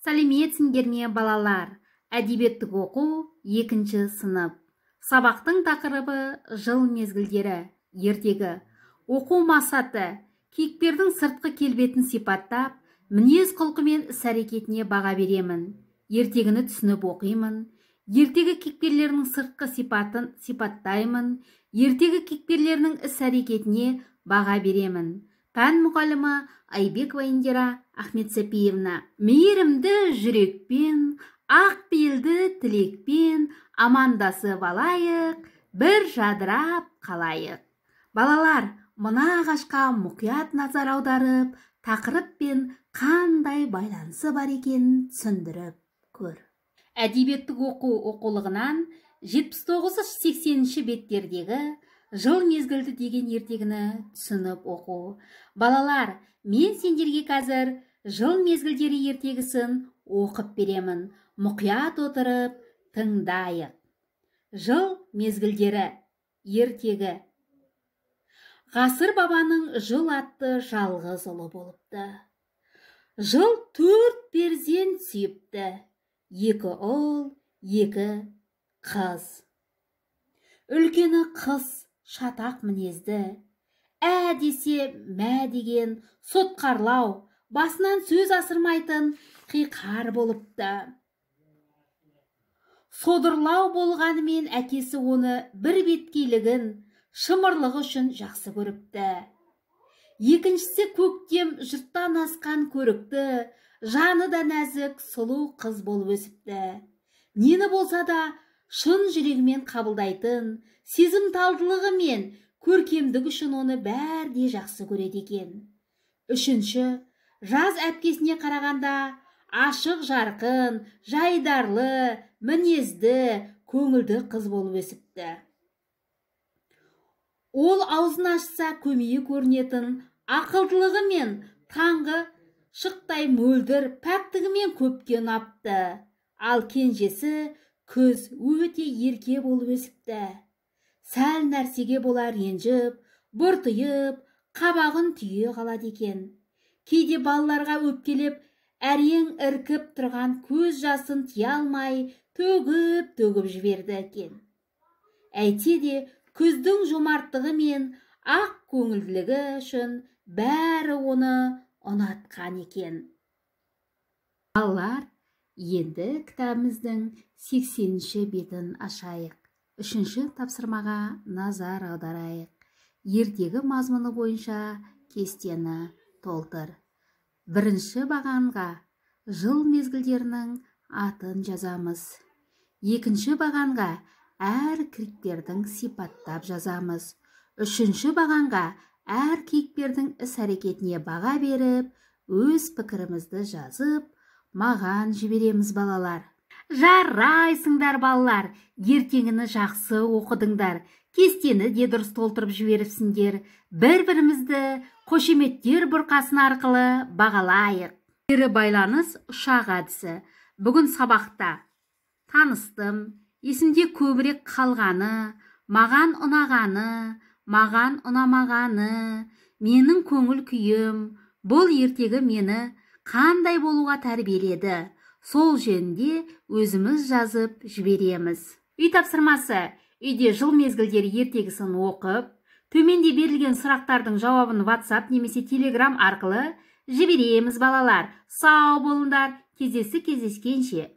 Сәлеметсіңдер ме, балалар? Әдебиеттік оқу, екінші сынып. Сабақтың тақырыбы: жыл мезгілдері, ертегі. Оқу мақсаты: кейіпкердің сыртқы келбетін сипаттап, мінез құлқы мен іс-әрекетіне баға беремін. Ертегіні түсініп оқимын. Ертегі кейіпкерлерінің сыртқы сипатын сипаттаймын. Ертегі кейіпкерлерінің іс-әрекетіне баға беремін. Пән мұғалімі Айбекова Индира Ахметсапиевна. Мейірімді жүрекпен, ақ пейілді тілекпен амандасып алайық, бір жадырап қалайық. Балалар, мына ағашқа мұқият назар аударып, тақырыппен қандай байланысы бар екенін түсіндіріп көр. Әдебиеттік оқу оқулығынан 79-80 беттердегі «Жыл мезгілді» деген ертегіні түсініп оқу. Балалар, мен сендерге қазір «Жыл мезгілдері» ертегісін оқып беремін. Мұқият отырып тыңдайық. «Жыл мезгілдері» ертегі. Ғасыр бабаның Жыл атты жалғыз ұлы болыпты. Жыл төрт перзент сүйіпті: екі ұл, екі қыз. Үлкені Қыс шатақ мінезді, ә десе мә деген, сотқарлау, басынан сөз асырмайтын қиқар болыпты. Содырлау болғанымен, әкесі оны бір беткейлігін, шымырлығы үшін жақсы көріпті. Екіншісі Көктем жұрттан асқан көрікті, жаны да нәзік, сұлу қыз болып өсіпті. Нені болса да шын жүрегімен қабылдайтын сезімталдылығы мен көркемдігі үшін оны бәрі де жақсы көреді екен. Үшінші Жаз әпкесіне қарағанда ашық жарқын, жайдарлы мінезді, көңілді қыз болып өсіпті. Ол аузын ашса көмейі көрінетін ақылдылығы мен таңғы шықтай мөлдір пәктігімен көпке ұнапты. Ал кенжесі Күз өте ерке болып өсіпті. Сәл нәрсеге бола ренжіп, бұртиып, қабағын түйе қалады екен. Кейде балаларға өпкелеп, әрең іркіп тұрған көз жасын тия алмай, төгіп төгіп жіберді екен. Әйтсе де, Күздің жомарттығы мен ақ көңілділігі үшін бәрі оны ұнатқан екен. Балалар, енді кітабымыздың 80 бетін ашайық. Үшінші тапсырмаға назар аударайық. Ертегі мазмұны бойынша кестені толтыр. Бірінші бағанға жыл мезгілдерінің атын жазамыз. Екінші бағанға әр кейіпкердің сипаттап жазамыз. Үшінші бағанға әр кейіпкердің іс-әрекетіне баға беріп, өз пікірімізді жазып, маған жібереміз, балалар. Жарайсыңдар, балалар! Ертегіні жақсы оқыдыңдар, кестені де дұрыс толтырып жіберіпсіңдер. бір бірімізді қошеметтер бұрқасын арқылы бағалайық. Кері байланыс ұшақ әдісі. Бүгін сабақта таныстым, есімде көбірек қалғаны, маған ұнағаны, маған ұнамағаны, менің көңіл күйім, бұл ертегі мені қандай болуға тәрбиеледі, сол жөнінде өзіміз жазып жібереміз. Үй тапсырмасы: үйде «Жыл мезгілдері» ертегісін оқып, төменде берілген сұрақтардың жауабын WhatsApp немесе Telegram арқылы жібереміз. Балалар, сау болыңдар, кездесі кездескенше!